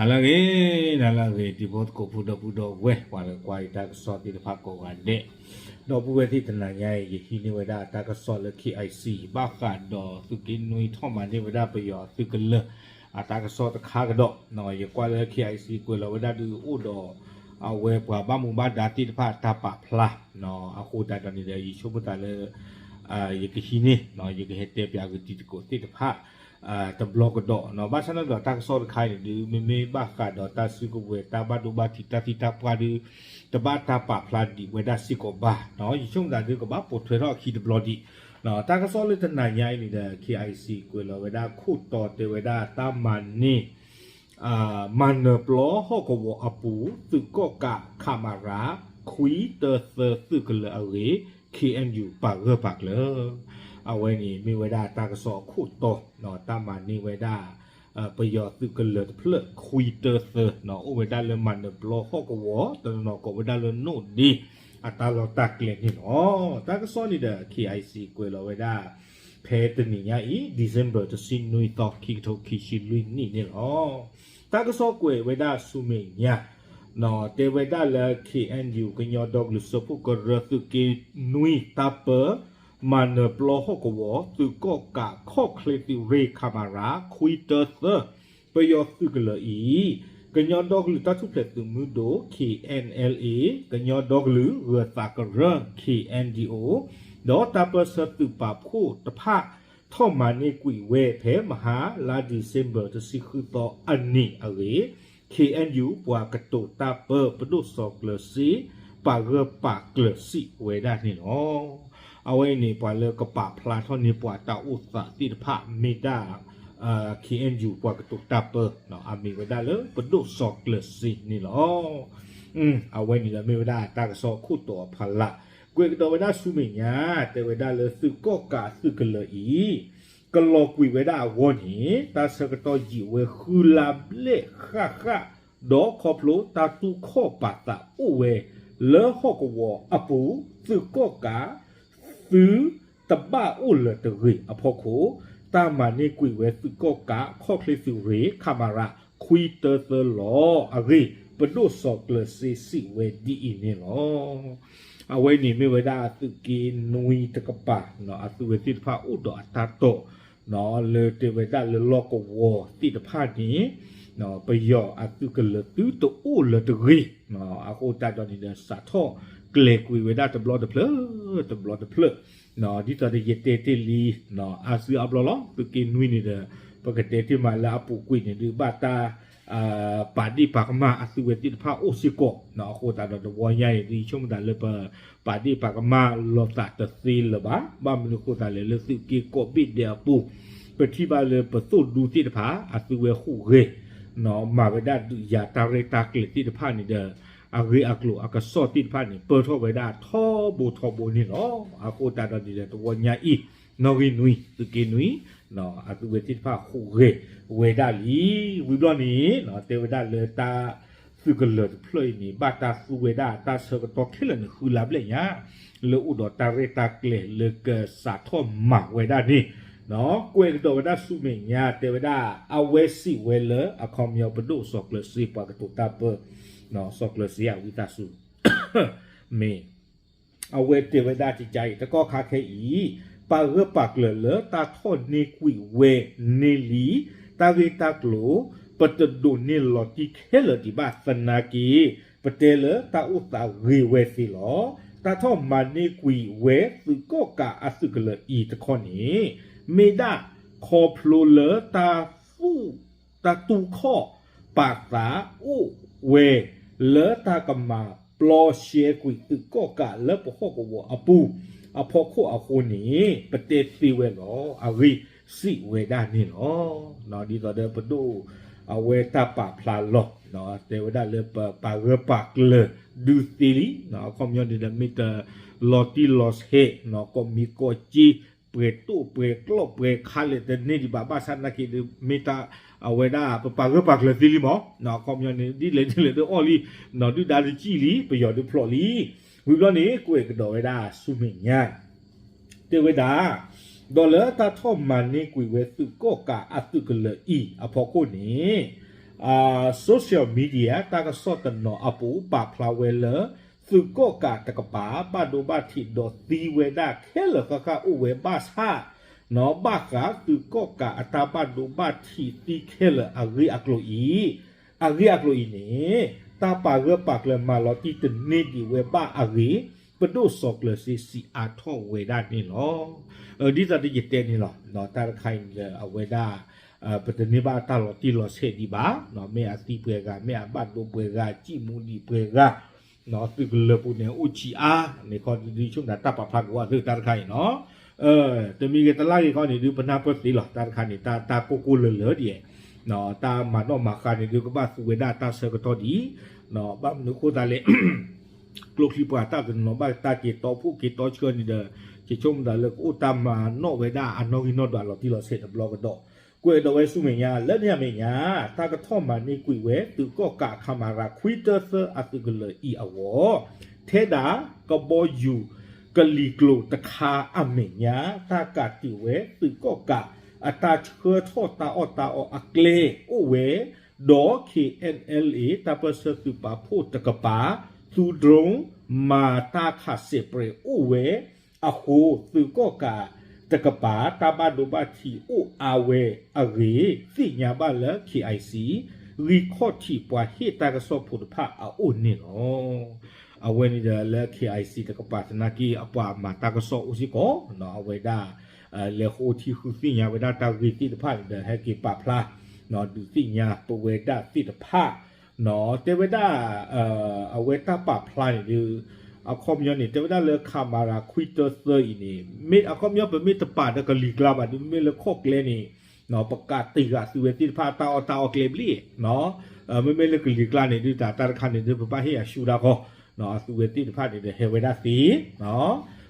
နၤလၢအဂ့ၤ, နၤလၢအဂ့ၤ တံၤဖိသကိးဖိဒီပုၢ်ဒီဝဲၢ် ပှၤလၢကွၢ်ယတၢ်ကစီၣ်သ့ၣ်တဖၣ်ကိးဂၤဒဲး, ဒီပုၢ်ဝဲၢ်သ့ၣ်တနၤညါအံၤ ယဟံးန့ၢ်ဝဲဒၣ်တၢ်ကစီၣ်လၢ K I C ဘၣ်ဃးဒီးသုးက့နွံထီၣ်မၤန့ၢ်ဝဲဒၣ်ပယီၤသုးကလၢၤ အတၢ်ကစီၣ်တခါကဒီး, ယကွၢ်လၢ K I C ကွဲးလီၤဝဲဒၣ်ဒုးအိၣ်ဒီး အဝဲပှၤဘၣ်မူဘၣ်ဒါသ့ၣ်တဖၣ်တၢ်ပာ်ဖျါ, အဃိသတးဒီးန့ၣ်ဒီး ယဆိကမိၣ်သးလၢ ယကဟံးန့ၢ် ယကဟဲတဲပၠးက့ၤတံၤသကိးသ့ၣ်တဖၣ် တဘျီကဒီး, ဘၣ်ဆၣ်န့ၣ်ဒီးတၢ်ကစီၣ်တခါအံၤန့ၣ်ဒုး မ့မ့ၢ်ဘၣ်ဃးဒီးတၢ်စုကဝဲၤ တၢ်ဘၣ်ဒိဘၣ်ထံး တၢ်သံတၢ်ပှၢ်ဒုး တဘၣ်တၢ်ပာ်ဖျါဒံးဝဲဒၣ်စ့ၢ်ကီးဘၣ်, ယဆိကမိၣ်သးဒုးကဘၣ်ပိာ်ထွဲထီၣ်အခံတဘျီဒံး, တၢ်ကစီၣ်လၢတနၤညါအံၤန့ၣ်ဒီး K I C ကွဲးလီၤဝဲဒၣ်ခိၣ်တီတဲဝဲဒၣ်တၢ်မၤန့ၢ် မၤနၢၤပျီဟီၣ်ကဝီၤအပူၤ သုးကီၣ်ကး ခမရ ခွံတၢသၢသုးကလၢၤအဂ့ၢ် K N U ပာ်ဂၢၢ်ပာ်ကျၢၤ, အဝဲန့ၣ်မ့ၢ်ဝဲဒၣ်တၢ်ကစီၣ်အခိၣ်တီ, တၢ်မၤန့ၢ်ဝဲဒၣ် ပယီၤသုးကလၢၤတဖျၢၣ် ခွံတၢသၢ အိၣ်ဝဲဒၣ်လၢမၤနၢၤပျီဟီၣ်ကဝီၤ တနီၤနီၤကိးဝဲဒၣ်လၢနိၣ်ဒ့ အတၢ်လီၢ်တၢ်ကျဲန့ၣ်လီၤ. တၢ်ကစီၣ်န့ၣ်ဒီး K I C ကွဲးလီၤဝဲဒၣ် ဖဲတနံၤညါအံၤ December တဆံနွံသီ ခံကထိခံဆံလွံၢ်နံၣ်န့ၣ်လီၤ. တၢ်ကစီၣ်ကွဲးဝဲဒၣ်ဆူမဲာ်ညါ တဲဝဲဒၣ်လၢ K N U ကညီဒီကလုာ်စၢဖှိၣ်ကရၢသုးက့နွံတၢ်ပၢ မၤနၢၤပျီဟီၣ်ကဝီၤ သုးကီၣ်ကး ခီၣ်ချ့သုးရ့ၣ် ခမရ ခွံတၢသၢ ပယီၤသုးကလၢၤအံၤ ကညီဒီကလုာ်တၢ်ထူၣ်ဖျဲးသုးမုၢ်ဒိၣ် K N L A, ကညီဒီကလုာ်ဂၢၤသးကရၢ K N D O ဒီးတၢ်ပၢၢ်ဆၢသုးပာ်ဖှိၣ်တဖၣ် ထီၣ်မၤန့ၢ်ကွံာ်ဝဲဖဲမဟါလါ December တဆံဃုသီအနံၤအဂ့ၢ် K N U ပှၤကတိၤတၢ်ပၢ ပဒိၣ်စီၤကျၢၤစ့ ပာ်ဂၢၢ်ပာ်ကျၢၤစံးဝဲဒၣ်န့ၣ်လီၤ. အဝဲအံၤန့ၣ် ပှၤလၢကပာ်ဖျါထီၣ်န့ၢ်ပှၤတၢ်အိၣ်သးသ့ၣ်တဖၣ်မ့ၢ်ဒၣ် K N U ပှၤကတိၤတၢ်ပၢ အမံၤဝဲဒၣ်လၢပဒိၣ်စီၤကျၢၤစ့န့ၣ်လီၤ. အဝဲန့ၣ်ဒီးမ့ၢ်ဝဲဒၣ်တၢ်ကစီၣ်ခိၣ်တီအဖီလာ်, ကွဲးကဒီးဝဲဒၣ်ဆူမဲာ်ညါ တဲဝဲဒၣ်လၢသုးကီၣ်ကးသုးကလၢၤအံၤ ကလီၤကွံာ်ဝဲဒၣ်အဂီၢ်န့ၣ် တၢ်ဆၢကတီၢ်ယံာ်ဝဲဃုလါဘျဲၣ်ဃၣ်ဃၣ်, ဒီးခီဖျိတၢ်တူၢ်ခီၣ်ပာ်သးအိၣ်ဝဲ လၢဟီၣ်ကဝီၤအပူၤ သုးကီၣ်ကး သုတဘၣ်အိၣ်လၢၤတဂ့ၤအဖီခိၣ် တၢ်မၤန့ၢ်ကွံာ်ဝဲသုးကီၣ်ကး ခီၣ်ချ့သုးရ့ၣ် ခမရ ခွံတၢသၢလီၤအဂ့ၢ် ပဒိၣ်စီၤကျၢၤစ့စံးဝဲဒ်အံၤန့ၣ်လီၤ. အဝဲန့ၣ်မ့ၢ်ဝဲဒၣ်သုးက့နွံတကပၤ အသုဝဲသ့ၣ်တဖၣ်အိၣ်ဒီးအတၢ်တိာ် လၢတဲဝဲဒၣ်လၢလီၢ်ကဝီၤသ့ၣ်တဖၣ်န့ၣ် ပယီၤအသုးကလၢၤသုတအိၣ်လၢၤတဂ့ၤ, အဃိသတးဒီးန့ၣ်ဒီး စးထီၣ်ကျဲၤကွံာ်ဝဲဒၣ်တဘျီတဖျၢၣ် တဘျီတဖျၢၣ်, ဒ်သိးဒီးယတဲတ့ၢ်လံ အါစုအါဘျီလီၤ. သုးက့နွံန့ၣ်ဒီး ပကတဲတ့ၢ်မးလၢအပူၤကွံာ်န့ၣ်ဒုး ဘၣ်တၢ် ပာ်ဒ့ၣ်ပာ်ကမၣ်အသုဝဲသ့ၣ်တဖၣ်အိၣ်စ့ၢ်ကီး, အဃိသတးဒီးတဝီညါအံၤ ယဆိကမိၣ်သးလၢပပာ်ဒ့ၣ်ပာ်ကမၣ်လီၤသးတသ့လၢၤဘၣ်. ဘၣ်မနုၤအဃိသတးလဲၣ် လၢသုးက့ကိးဘ့ၣ်ဒဲးအပူၤ ပထံၣ်ဘၣ်လၢပသိၣ်ဒူသ့ၣ်တဖၣ် အသုဝဲဟူးဂဲၤ မၤဝဲဒၣ်ဒုးယၤတၢ်ရဲၣ်တၢ်ကျဲၤသ့ၣ်တဖၣ်န့ၣ်ဒီး အဂ့ၢ်အကျိၤအကစီၣ်သ့ၣ်တဖၣ်န့ၣ် ပၢၢ်ထီၣ်ဝဲဒၣ်ထီဘိထီဘိန့ၣ်လီၤ. အဃိသတးဒီးန့ၣ်ဒီး တဝီညါအံၤ နီၣ်ဂံၢ်နွံ သုးက့နွံ အသုဝဲသ့ၣ်တဖၣ်ဟူးဂဲၤဝဲဒၣ်လံ. ဝံၤဘျီန့ၣ် တဲဝဲဒၣ်လၢတၢ်သုးကလၢၤတဖျၢၣ်အံၤန့ၣ် ဘၣ်တၢ်သူဝဲဒၣ်တၢ်ဆၢကတီၢ်ခဲလၢာ်န့ၣ် ဃုလါဘျဲၣ်ညါ လၢအိၣ်ဒီးတၢ်ရဲၣ်တၢ်ကျဲၤလၢကစးထီၣ်မၤဝဲဒၣ်န့ၣ် ကွဲးကဒီးဝဲဒၣ်ဆူမဲာ်ညါ တဲဝဲဒၣ် အဝဲစံးဝဲလၢ အခီပညီပဒိၣ်စီၤကျၢၤစ့ ပှၤကတိၤတၢ်ပၢ စီၤကျၢၤစ့ အဝံသးစူၤ မ့ၢ် အဝဲတဲဝဲဒၣ်ကကါအံၤ တကီၢ်ခါခဲအံၤ ပာ်ဂၢၢ်ပာ်ကျၢၤလၢတၢ်ထီၣ်န့ၢ်ကွံာ်ဝဲန့ၢ်လံ တၢ်ဂ့ၢ်တၢ်ကျိၤ ပတဒိးန့ၢ်လီၤတံၢ်ခဲလၢာ်ဒံးဘၣ်သနာ်က့ ပတဲလၢတၢ်အိၣ်သးဂ့ၤဝဲသ့လီၤ. တၢ်ထီၣ်မၤန့ၢ်ကွံာ်ဝဲသုးကီၣ်ကးအသုးကလၢၤအံၤတခီန့ၣ် မ့ၢ်ဒၣ်ခီဖျိလၢတၢ်သူၣ် တၢ်တူၢ်ခီၣ်ပာ်သးအိၣ်ဝဲ လၢတၢ်ကမၤပျီရှဲကွံာ်သုးကီၣ်ကးလၢပဟီၣ်ကဝီၤအပူၤ အဖီခိၣ်အဃိန့ၣ် ပတဲသ့ဝဲလီၤ. အဂ့ၢ်စံးဝဲဒၣ်န့ၣ်လီၤ. ဒ်သိးဒီးပဒိၣ် အဝဲတၢ်ပာ်ဖျါလီၤ တဲဝဲဒၣ်လၢပပာ်ဂၢၢ်ပာ်ကျၢၤဒုးသ့လံ. အခီပညီန့ၣ်ဒီး မ့ၢ်တလီၤတံၢ်လီၤဆဲး ကိးမံၤကိးက့ ပှဲၤတိၣ်ပှဲၤကျီၣ်ပှဲၤခါလဲၣ်တန့ၢ်ဒံးဘၣ် ဘၣ်ဆၣ်သနာ်က့ဒီး မ့ၢ်တၢ်အဝဲဒၣ်ပပာ်ဂၢၢ်ပာ်ကျၢၤသ့လံမး အခီပညီန့ၣ် ဒ်လဲၣ်ဒ်လဲၣ်ဒုးအီၣ်လံ ဒုၣ်ဒါဒုးစံၣ်လံ ပယီၤဒုးဖျိးလံ. ဝံၤဘျီန့ၣ် ကွဲးကဒီးဝဲဒၣ်ဆူမဲာ်ညါ တဲဝဲဒၣ် ဒီးလၢတၢ်ထီၣ်မၤန့ၢ်ကွံာ်ဝဲသုးကီၣ်ကးအသုးကလၢၤအံၤအဖီခိၣ်န့ၣ် social media တၢ်ကစီၣ်တနီၤအပူၤ ပာ်ဖျါဝဲလၢ သုးကီၣ်ကးတကပၤ ဘၣ်ဒိဘၣ်ထံးဒီးသံဝဲဒၣ်ခဲလၢာ်ဃၣ်ဃၣ်အိၣ်ဝဲဘၣ်ဆၣ် နီၢ်ဘၣ်ဃးသုးကီၣ်ကးအတၢ်ဘၣ်ဒိဘၣ်ထံးသံခဲလၢာ်အဂ့ၢ်အကျိၤအံၤ, အဂ့ၢ်အကျိၤအံၤန့ၣ် တၢ်ပာ်ဂၢၢ်ပာ်ကျၢၤမၤလီၤတံၢ်တန့ၢ်ဒံးဝဲဘၣ်အဂ့ၢ် ပဒိၣ်စီၤကျၢၤစ့စံးအါထီၣ်ဝဲဒၣ်န့ၣ်လီၤ. ဒ်သိးယတဲန့ၣ်လီၤ. တၢ်တခါအံၤလၢအဝဲဒၣ် ပတန့ၢ်ဘၣ်တၢ်လီၤတံၢ်လီၤဆဲးဒံးဘၣ်, မ့ၢ်အသံပှဲၤဂၤ မ့ၢ်အဘၣ်ဒိပှဲၤဂၤ စံၣ်မူဒံးပှဲၤဂၤ သုးကလၢၤပူၤန့ၣ် အိၣ်ဆံးအါန့ၣ်ခီဒုး ဆိကမိၣ်တၢ်ပာ်ဖျါကဝီၤသုးတၢ်တခါအံၤနီၤ, တမံၤဂ့ၤတလါဂ့ၤခီန့ၣ်ဒုး ပနၢ်ပၢၢ်သ့လီၤ. တၢ်တခါန့ၣ် တၢ်တၢ်ကိၢ်ကိၢ်လၢၤလၢၤဒ်, တၢ်မၤနီၣ်မၤဃါန့ၣ်ဒုး ကဘၣ်သူဝဲဒၣ်တၢ်ဆၢကတီၢ်ဒံး, ဘၣ်မနုၤအဃိသတးလဲၣ် ကျိချံပှၤတၢ်တနီၤဘၣ်တၢ်က့ၤတီဖှိၣ်က့ၤတီဆှၢန့ၣ်ဒီး ယဆိကမိၣ်သးလၢကအိၣ်တၢ်မၤနီၣ်ဝဲဒၣ်အနီၣ်ဂံၢ်နီၣ်ဒွးလီၤတံၢ်လီၤဆဲးတဘျီကဒီး, ကွဲးဒီးဝဲဆူမဲာ်ညါ လၢန့ၣ်အမဲာ်ညါ တၢ်ကထီၣ်မၤန့ၢ်ကွံာ်ဝဲ သုးကီၣ်ကးခမရ ခွံတၢသၢအသုးကလၢၤအံၤအဂီၢ်, ထဲဒၣ်ကဘီယူၤကလံၤကျိၤတခါအမဲာ်ညါ တၢ်ကးတံာ်ဝဲသုးကီၣ်ကး အတၢ်ဆှၢထီၣ်တၢ်အီၣ်တၢ်အီအကျဲအိၣ်ဝဲ, ဒီး KNLA တၢ်ပၢၢ်ဆၢသုးပာ်ဖှိၣ်တကပၤ သူ drone မၤတၢ်ခးစဲးပြဲးအိၣ်ဝဲအဃိ သုးကီၣ်ကးတကပၤ တၢ်ဘၣ်ဒိဘၣ်ထံးအိၣ်အါဝဲအဂ့ၢ် သ့ၣ်ညါဘၣ်လၢ KIC ဂံၢ်ခီၣ်ထံးပှၤဟ့ၣ်တၢ်ကစီၣ်ဖိတဖၣ်အအိၣ်န့ၣ်လီၤ. အဝဲန့ၣ်ဒီးလၢ KIC တကပၤသနာ်က့ အပှၤမၤတၢ်ကစီၣ်အိၣ်စ့ၢ်ကီး အဝဲဒၣ် လဲၤဃိထံဃုသ့ၣ်ညါဝဲဒၣ်တၢ်ဂ့ၢ်သ့ၣ်တဖၣ်န့ၣ်ဒီး ဟဲက့ၤပာ်ဖျါ ဒုးသ့ၣ်ညါပဝဲဒၣ်သ့ၣ်တဖၣ် တဲဝဲဒၣ် အဝဲတၢ်ပာ်ဖျါန့ၣ်ဒုး အခီပညီန့ၣ် တဲဝဲဒၣ်လၢ ခမရ ခွံတၢသၢအံၤန့ၣ် မ့ၢ်အခီပညီ ပမ့ၢ်တပာ်ဒီးကလံၤကျါဘၣ်ဒုး မ့မ့ၢ်လၢခီၣ်ကျဲန့ၣ် ပကးတံာ်ဃာ်သုဝဲသ့ၣ်တဖၣ်တၢ်အီၣ်တၢ်အီကျဲဘျ့ မ့မ့ၢ်လၢကလံၤကျါန့ၣ်ဒုး တၢ်တၢ်တခါန့ၣ်ဒုး ပဘၣ်ဟ့ၣ်အဆူၣ်တၢ်ဃီ အသုဝဲသ့ၣ်တဖၣ်န့ၣ်ဒီးဟဲဝဲဒၣ်သ့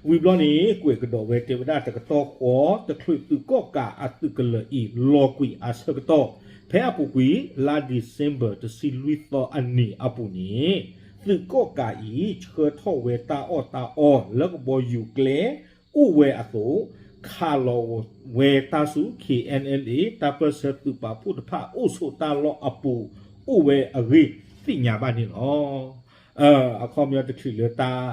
ဝံၤဘျီန့ၣ် ကွဲးကဒီးဝဲတဲဝဲဒၣ်တကတီၢ်ဃီ တချုးသုးကီၣ်ကးအသုးကလၢၤအံၤ လီၤကွံာ်အဆၢကတီၢ် ဖဲအပူၤကွံာ် လါ December တဆံလွံၢ်သီအနံၤအပူၤန့ၣ် သုးကီၣ်ကးအံၤ ဆှၢထီၣ်ဝဲတၢ်အီၣ်တၢ်အီလၢကဘီယူၤကျဲ အိၣ်ဝဲအသိး ခးလီၤဝဲတၢ်ဆူ KNLA တၢ်ပၢၢ်ဆၢသုးပာ်ဖှိၣ်တဖၣ်အိၣ်ဆိးတၢ်လီၢ်အပူၤ အိၣ်ဝဲအဂ့ၢ်သ့ၣ်ညါဘၣ်န့ၣ်လီၤ. အခီပညီတချုးလၢတၢ်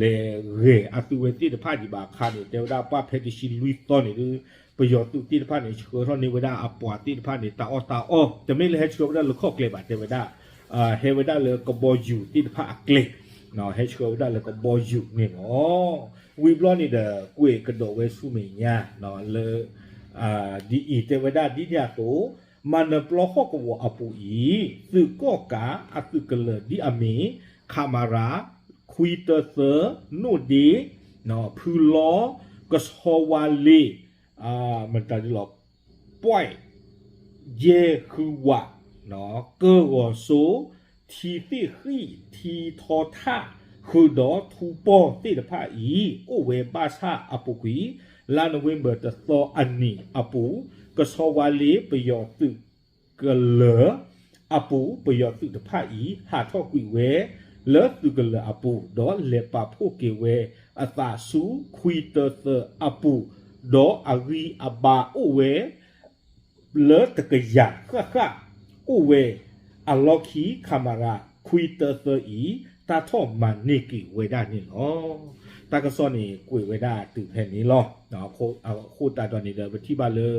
လဲၤဂဲၤအသုဝဲသ့ၣ်တဖၣ်ဒံးဘၣ်အခါန့ၣ် တဲဝဲဒၣ်ပှၢ်ဖဲတဆံလွံၢ်သီန့ၣ်ဒုး ပယီၤသုးသ့ၣ်တဖၣ်န့ၣ် ဆှၢထီၣ်န့ၢ်ဝဲဒၣ်အပှၤသ့ၣ်တဖၣ်န့ၣ် တၢ်အီၣ်တၢ်အီ တမ့ၢ်လၢဟဲဆှၢဝဲဒၣ်လၢခီၣ်ကျဲဘၣ် တဲဝဲဒၣ် ဟဲဝဲဒၣ်လၢကဘီယူၤသ့ၣ်တဖၣ်အကျဲ ဟဲဆှၢဝဲဒၣ်လၢကဘီယူၤန့ၣ်လီၤ. ဝံၤဘျီန့ၣ်ဒီး ကွဲးကဒီးဝဲဆူမဲာ်ညါ လၢ ဒ်အံၤ တဲဝဲဒၣ်ဒ်န့ၣ်အသိး မၤနၢၤပျီဟီၣ်ကဝီၤအပူၤအံၤ သုးကီၣ်ကးအသုးကလၢၤဒ်အမ့ၢ် ခမရ ခွံတၢသၢ နိၣ်ဒ့ ဖုလီ ကဆီဝါလ့ မတၤဒ်လီၤ ပွဲၣ် ယဲၢ်ဃုဝး ကၢၢ်ဂီၤစိ ထံသ့ၣ်ဃံၣ် ထံထီထၣ် ဃုာ်ဒီးထူပီၢ်သ့ၣ်တဖၣ်အံၤ အိၣ်ဝဲဘၣ်ဆၣ်အပူၤကွံာ် လါနိၣ်ဝ့ဘၢၣ်တသီအနံၤအပူၤ ကဆီဝါလ့ပယီၤသုးကလၢၤအပူၤ ပယီၤသုးတဖၣ်အံၤ ဟးထီၣ်ကွံာ်ဝဲ လၢသုးကလၢၤအပူၤ ဒီးလဲၤပာ်ဖှိၣ်က့ၤဝဲအသးဆူခွံတၢသၢအပူၤ ဒီးအဂံၢ်အဘါအိၣ်ဝဲ လၢတကယၤဃၣ်ဃၣ် အိၣ်ဝဲအလီၢ်ခံ ခမရ ခွံတၢသၢအံၤ တၢ်ထီၣ်မၤန့ၢ်က့ၤဝဲဒၣ်န့ၣ်လီၤ. တၢ်ကစီၣ်န့ၣ် ကွဲးဝဲဒၣ်တုၤဖဲန့ၣ်လီၤ. အဃိသတးဒီးန့ၣ်ဒီး ပထံၣ်ဘၣ်လၢ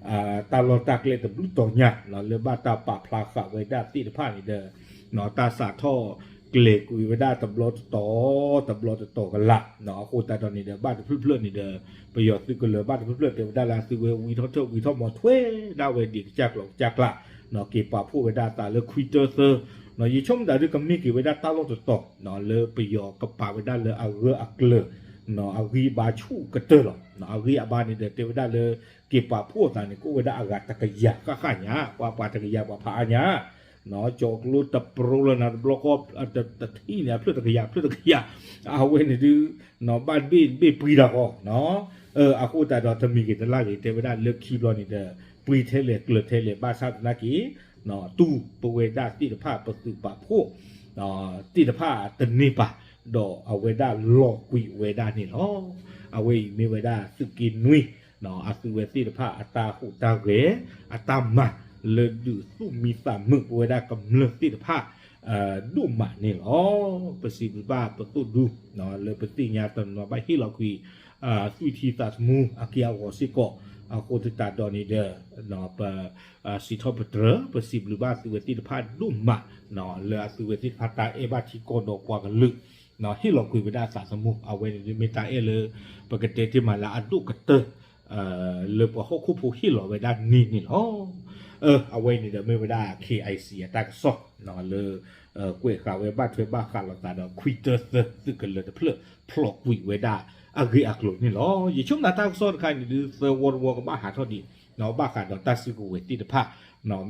တၢ်လီၢ်တၢ်ကျဲတဘျုးတီၤညါ လၢဘၣ်တၢ်ပာ်ဖျါဃာ်ဝဲဒၣ်သ့ၣ်တဖၣ်န့ၣ်ဒီး တၢ်စးထီၣ်ကျဲၤကွံာ်ဝဲဒၣ်တဘျီတတီၤ တဘျီတတီၤကလာ် အဃိသတးဒီးန့ၣ်ဒီး ဘၣ်တဖျၢၣ်ဖျၢၣ်န့ၣ်ဒီး ပယီၤသုးကလၢၤဘၣ်တဖျၢၣ်ဖျၢၣ်တဲဝဲဒၣ်လၢအသုဝဲဝံထီၣ်ထၢၣ်ဝံထီၣ်မီၤထွဲဒၣ်ဝဲဒံးကစၢ်ကျိၤကစၢ်ကျါ က့ၤပာ်ဖှိၣ်ဝဲဒၣ်အသးလၢခွံတၢသၢ ယဆိကမိၣ်တၢ်ဒုးကမ့ၢ်က့ၤဝဲဒၣ်တၢ်လီၢ်တတီၤ လၢပယီၤကပာ်ဝဲဒၣ်လၢအဂၢၢ်အကျၢၤ အဂံၢ်အဘါဆူၣ်ကတၢၢ်လီၤ. အဂံၢ်အဘါန့ၣ်ဒီးတဲဝဲဒၣ်လၢ က့ၤပာ်ဖှိၣ်အသးန့ၣ် ကအိၣ်ဝဲဒၣ်အဂၤတကယၤဃၣ်ဃၣ်ညါ ပှၤပှၤတကယၤပှၤဖးအါညါ ကၠီၤကျိတပရိလၢနၤတဘျီဃီ တထံၣ်န့ၣ် အဖျၢၣ်တကယၤ ဖျၢၣ်တကယၤ အဝဲန့ၣ်ဒုး ဘၣ်တဘ့ၣ်တဘ့ၣ်ပှံၤတၢ်ဃီ အဃိသတးဒီးတမံၤဂ့ၤတလါဂ့ၤ တဲဝဲဒၣ်လၢခံဘျီန့ၣ်ဒီး ပှံၤထဲလဲၣ်ကျၢၤထဲလဲၣ် ဘၣ်ဆၣ်သနာ်က့ တူၢ်ပဝဲဒၣ်သ့ၣ်တဖၣ် ပသုးပာ်ဖှိၣ် သ့ၣ်တဖၣ်တန့ၢ်ဘၣ် ဒီးအဝဲဒၣ်လီၤကွံာ်ဝဲဒၣ်န့ၣ်လီၤ. အဝဲအံၤမ့ၢ်ဝဲဒၣ်သုးက့နွံ အသုဝဲသ့ၣ်တဖၣ်အတၢ်ဟူးတၢ်ဂဲၤ အတၢ်မၤ လၢဒုးသူၣ်မံသးမုာ်ပဝဲဒၣ်ကမျၢၢ်သ့ၣ်တဖၣ် ဒိၣ်မးန့ၣ်လီၤ. ပစံးဘျုးဘၣ်ပသိၣ်ဒူ လၢပသ့ၣ်ညါတနီၤဘၣ်ဟ့ၣ်လီၤကွံာ် သွံၣ်ထံသးသမူအက့ၢ်အဂီၤစ့ၢ်ကီး, အဃိသတးဒီးန့ၣ်ဒီး ပ စံးထီၣ်ပတြၢၤ ပစံးဘျုးဘၣ်သုဝဲသ့ၣ်တဖၣ်ဒိၣ်မး လၢအသုဝဲသ့ၣ်တဖၣ်တၢ်အဲၣ်ဘၣ်ထံကီၢ်ဒီးပှၤကလုာ် ဟ့ၣ်လီၤကွံာ်ဝဲဒၣ်သးသမူ အဝဲန့ၣ်ဒုးမ့ၢ်တၢ်အဲၣ်လၢ ပကတဲတ့ၢ်မးလၢအဒိၣ်ကတၢၢ် လၢပှၤဟီၣ်ခိၣ်ဖိဟ့ၣ်လီၤဝဲဒၣ်န့ၣ်န့ၣ်လီၤ. အဝဲန့ၣ်ဒီးမ့ၢ်ဝဲဒၣ် K I C အတၢ်ကစီၣ် လၢ ကွဲးဃာ်ဝဲဘၣ်ထွဲဘၣ်ဃးလိာ်သးဒီး ခွံတၢသၢ သုးကလၢၤတဖျၢၣ် ဖျိးကွံာ်ဝဲဒၣ်အဂ့ၢ်အကျိၤန့ၣ်လီၤ. ယဆိကမိၣ်တၢ်ကစီၣ်တခါန့ၣ်ဒုး သၢဝီတဝီကဘၣ်ဟးထီၣ်ဒံး ဘၣ်ဃးဒီးတၢ်စုကဝဲၤသ့ၣ်တဖၣ်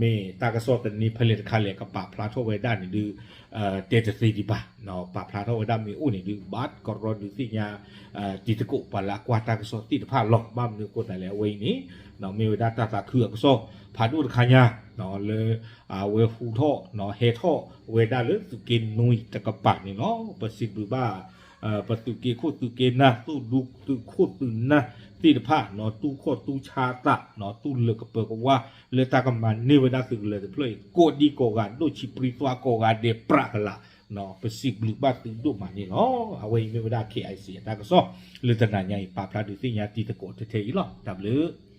မ့ၢ်တၢ်ကစီၣ်တနံၤဖဲလဲၣ်တခါလဲၣ် ကပာ်ဖျါထီၣ်ဝဲဒၣ်န့ၣ်ဒုး တဲတသ့ဒံးဘၣ်. ပာ်ဖျါထီၣ်ဝဲဒၣ်မ့ၢ်အိၣ်န့ၣ်ဒုး ဘၣ်ကရီဒုးသ့ၣ်ညါ တံၤသကိးပှၤလၢအကွၢ်တၢ်ကစီၣ်သ့ၣ်တဖၣ်လီၤ. ဘၣ်မနုၤအဃိသတးလဲၣ် အဝဲအံၤန့ၣ် မ့ၢ်ဝဲဒၣ်တၢ်သးခုအကစီၣ် ဖးဒိၣ်တခါညါ လၢ အဝဲဟူထီၣ် ဟဲထီၣ်ဝဲဒၣ်လၢသုးက့နွံတကပၤန့ၣ်လီၤ. ပစံးဘျုးဘၣ် ပသုးက့ခိၣ်သုးက့နၢ် သုးဒူသုးခိၣ်သုးနၢ်သ့ၣ်တဖၣ် တူၢ်ခီၣ်တူၢ်ဆါသး တူၢ်လၢကပၢၤကဝါ လၢတၢ်ကမၤန့ၢ်ဝဲဒၣ်သုးကလၢၤတဖျၢၣ်အံၤ ကိးဒံကိးဂၤဒိၣ်ဆံးပြံသွါကိးဂၤဒဲးပြးကလာ် ပစံးဘျုးဘၣ်သုဒိၣ်မးန့ၣ်လီၤ. အဝဲအံၤမ့ၢ်ဝဲဒၣ် K I C အတၢ်ကစီၣ် လၢတနၤညါအံၤ ပာ်ဖျါဒုးသ့ၣ်ညါတံၤသကိးထဲထဲအံၤလီၤ. တၢ်ဘျုး